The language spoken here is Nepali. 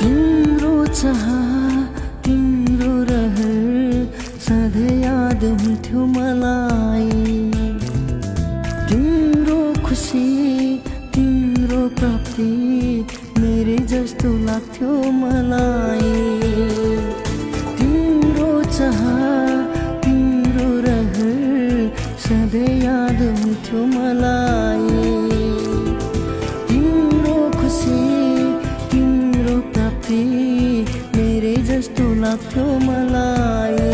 तिम्रो चाह तिम्रो रहर सधैँ याद हुन्थ्यो मलाई। तिम्रो खुसी तिम्रो प्राप्ति मेरै जस्तो लाग्थ्यो मलाई। तिम्रो चाह तिम्रो रहर सधैँ याद हुन्थ्यो मलाई। तिम्रो खुसी तिम्रो प्राप्ति मेरै जस्तो लाग्थ्यो मलाई।